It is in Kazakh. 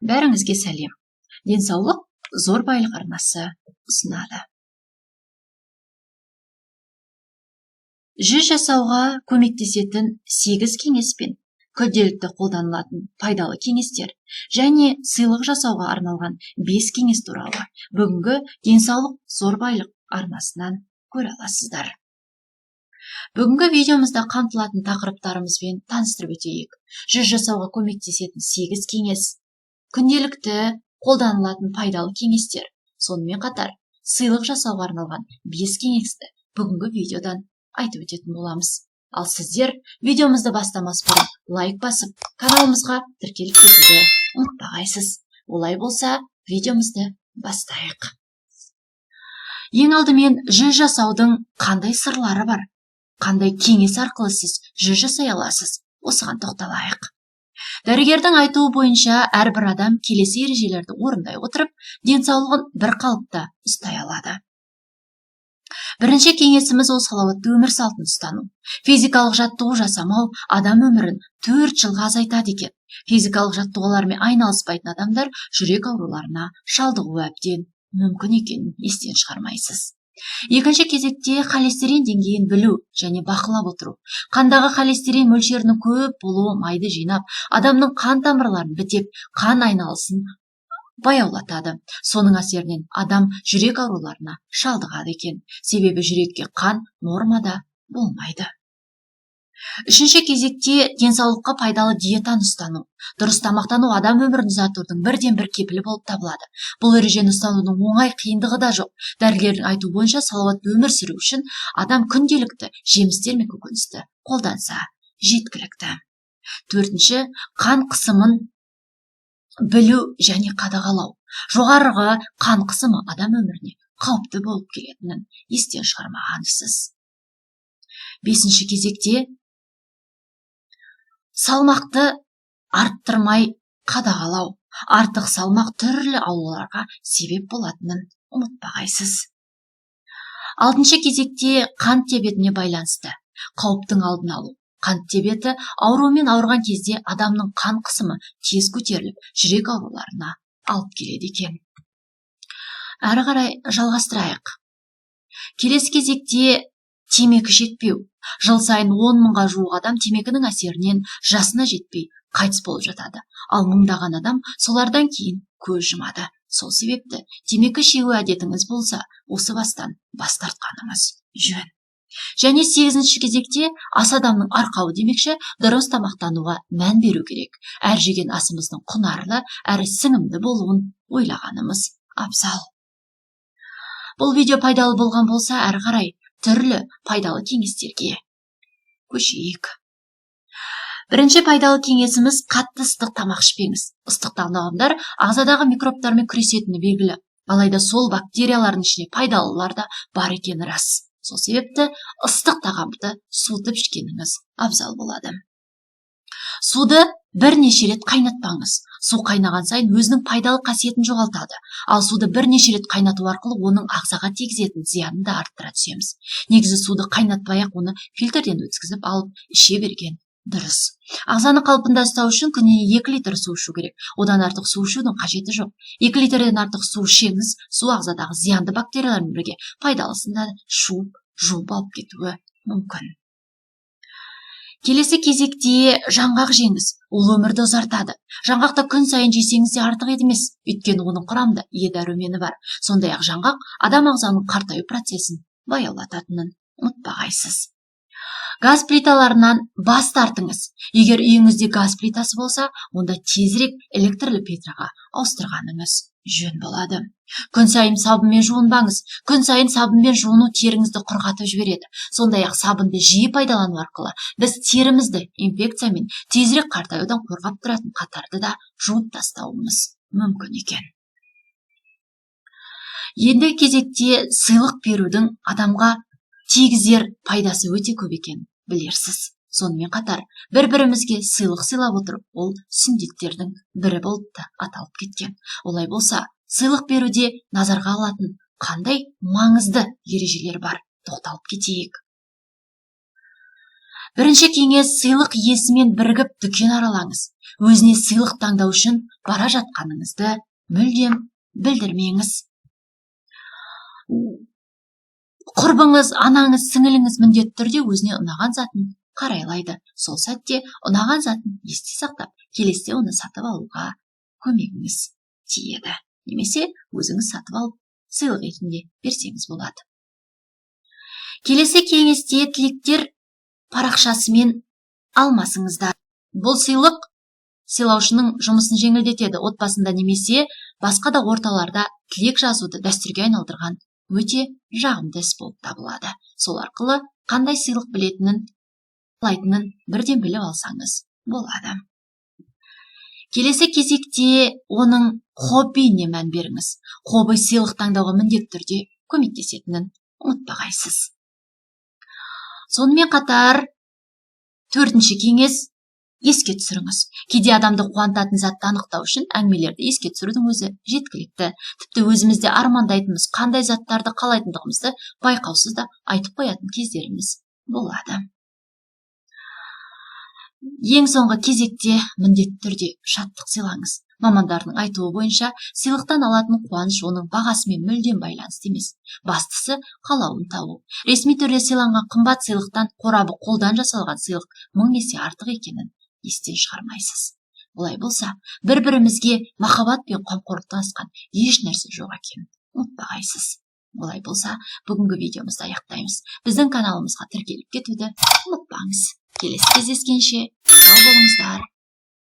Бәріңізге сәлем. Денсаулық зор байлық арнасы ұсынады. Жүз жасауға көмектесетін 8 кеңес пен күнделікті қолданылатын пайдалы кеңестер және сыйлық жасауға арналған 5 кеңес туралы бүгінгі Денсаулық зор байлық арнасынан көре аласыздар. Бүгінгі видеомызда қамтылатын тақырыптарымызбен таныстырып өтейік. Жүз жасауға көмектесетін 8 кеңес, күнделікті қолданылатын пайдалы кеңестер, сонымен қатар сыйлық жасауға арналған 5 кеңесті бүгінгі видеодан айтып өтетін боламыз. Ал сіздер видеомызды бастамас бұрын лайк басып, каналымызға тіркеліп кетуді ұмытпағайсыз. Олай болса, видеомызды бастайық. Ең алдымен жүз жасаудың қандай сырлары бар? Қандай кеңес арқылы сіз жүз жасай аласыз? Осыған тоқталайық. Дәрігердің айтуы бойынша әрбір адам келесі ережелерді орындай отырып, денсаулығын бір қалыпта ұстай алады. Бірінші кеңесіміз ол салауатты өмір салтын ұстану. Физикалық жаттығу жасамау адам өмірін 4 жылға азайтады екен. Физикалық жаттығулармен айналыспайтын адамдар жүрек ауруларына шалдығуы әбден мүмкін екенін естен шығармайсыз. Екінші кезекте холестерин деңгейін білу және бақылап отыру. Қандағы холестерин мөлшерінің көп болуы майды жинап, адамның қан тамырларын бітеп, қан айналысын баяулатады. Соның әсерінен адам жүрек ауруларына шалдығады екен. Себебі жүрекке қан нормада болмайды. Үшінші кезекте денсаулыққа пайдалы диетаны ұстану. Дұрыс тамақтану адам өмірін ұзартудың бірден-бір кепілі болып табылады. Бұл ережені ұстанудың оңай қиындығы да жоқ. Дәрігердің айтуы бойынша салауатты өмір сүру үшін адам күнделікті жемістер мен көкөністі қолданса жеткілікті. Төртінші, қан қысымын білу және қадағалау. Жоғарғы қан қысымы адам өміріне қауіпті болып келетінін естен шығармағансыз. Бесінші кезекте салмақты арттырмай қадағалау. Артық салмақ түрлі ауруларға себеп болатынын ұмытпағайсыз. Алтыншы кезекте қант диабетіне байланысты қауіптің алдын алу. Қант диабеті ауруымен ауырған кезде адамның қан қысымы тез көтеріліп, жүрек ауруларына алып келеді екен. Әрі қарай жалғастырайық. Келесі кезекте темекі шекпеу. Жыл сайын 10 мыңға жуық адам темекінің әсерінен жасына жетпей қайтыс болып жатады. Ал мыңдаған адам солардан кейін көз жұмады. Сол себепті темекі шегу әдетіңіз болса, осы бастан бас тартқаныңыз жөн. Және 8-ші кезекте ас адамның арқауы демекші, дұрыс тамақтануға мән беру керек. Әр жеген асымыздың құнарлы әрі сіңімді болуын ойлағанымыз абзал. Бұл видео пайдалы болған болса, әрі қарай түрлі пайдалы кеңестерге көшейік. Бірінші пайдалы кеңесіміз қатты ыстық тамақ ішпеңіз. Ыстық тағамдар ағзадағы микробтармен күресетіні белгілі. Алайда сол бактериялардың ішінде пайдалылар да бар екені рас. Сол себепті ыстық тағамды суытып ішкеніңіз абзал болады. Суды бірнеше рет қайнатпаңыз. Су қайнаған сайын өзінің пайдалы қасиетін жоғалтады. Ал суды бірнеше рет қайнату арқылы оның ағзаға тигізетін зиянын да арттыра түсеміз. Негізі суды қайнатпай ақ оны фильтрден өткізіп алып іше берген дұрыс. Ағзаны қалпында ұстау үшін күніне 2 литр су ішу керек. Одан артық су ішудің қажеті жоқ. 2 литрден артық су ішсеңіз, су ағзадағы зиянды бактериялармен бірге пайдалысын да жуып алып кетуі мүмкін. Келесі кезекте жаңғақ жеңіз. Ол өмірді ұзартады. Жаңғақты күн сайын жесеңіз де артық емес, өйткені оның құрамында Е дәрумені бар. Сондай-ақ жаңғақ адам ағзаның қартаю процесін баяулататынын ұмытпағайсыз. Газ плиталарынан бас тартыңыз. Егер үйіңізде газ плитасы болса, онда тезірек электрлі плитаға ауыстырғаныңыз жөн болады. Күн сайын сабынмен жуынбаңыз. Күн сайын сабынмен жуыну теріңізді құрғатып жібереді. Сондай-ақ сабынды жиі пайдалану арқылы біз терімізді инфекциямен тезірек қартаюдан қорғап тұратын қатарды да жуып тастауымыз мүмкін екен. Енді кезекте сыйлық берудің адамға тигізер пайдасы өте көп екен білерсіз. Сонымен қатар бір-бірімізге сыйлық сыйлап отырып, ол сүндеттердің бірі болып та аталып кеткен. Олай болса, сыйлық беруде назарға алатын қандай маңызды ережелер бар? Тоқталып кетейік. Бірінші кеңес: сыйлық иесімен бірігіп дүкен аралаңыз. Өзіне сыйлық таңдау үшін бара жатқаныңызды мүлдем білдірмеңіз. Құрбыңыз, анаңыз, сіңіліңіз міндетті түрде өзіне ұнаған затын қарайлайды. Сол сәтте ұнаған затын есте сақтап, келесіде оны сатып алуға көмегіңіз тиеді. Немесе өзіңіз сатып алып, сыйлық ретінде берсеңіз болады. Келесі кеңесте тілектер парақшасымен алмасыңыздар. Бұл сыйлық сыйлаушының жұмысын жеңілдетеді. Отбасында немесе басқа да орталарда тілек жазуды дәстүрге айналдырған өте жағымды іс болып табылады. Сол арқылы қандай сыйлық білетінін, қалайтынын бірден біліп алсаңыз болады. Келесі кезекте оның хоббиіне мән беріңіз. Хобби сыйлық таңдауға міндетті түрде көмектесетінін ұмытпағайсыз. Сонымен қатар төртінші кеңес: еске түсіріңіз. Кейде адамды қуантатын затты анықтау үшін әңгімелерді еске түсірудің өзі жеткілікті. Тіпті өзіміз де армандайтынымыз, қандай заттарды қалайтындығымызды байқаусыз да айтып қоятын кездеріміз болады. Ең соңғы кезекте міндетті түрде шаттық сыйлаңыз. Мамандардың айтуы бойынша, сыйлықтан алатын қуаныш оның бағасымен мүлдем байланысты емес. Бастысы — қалауын табу. Ресми түрде сыйланған қымбат сыйлықтан қорабы қолдан жасалған сыйлық мың есе артық екенін естен шығармайсыз. Олай болса, бір бірімізге махаббат пен қамқорлықтан асқан еш нәрсе жоқ екенін ұмытпағайсыз. Олай болса, бүгінгі видеомызды аяқтаймыз. Біздің каналымызға тіркеліп кетуді ұмытпаңыз. Келесі кездескенше сау болыңыздар.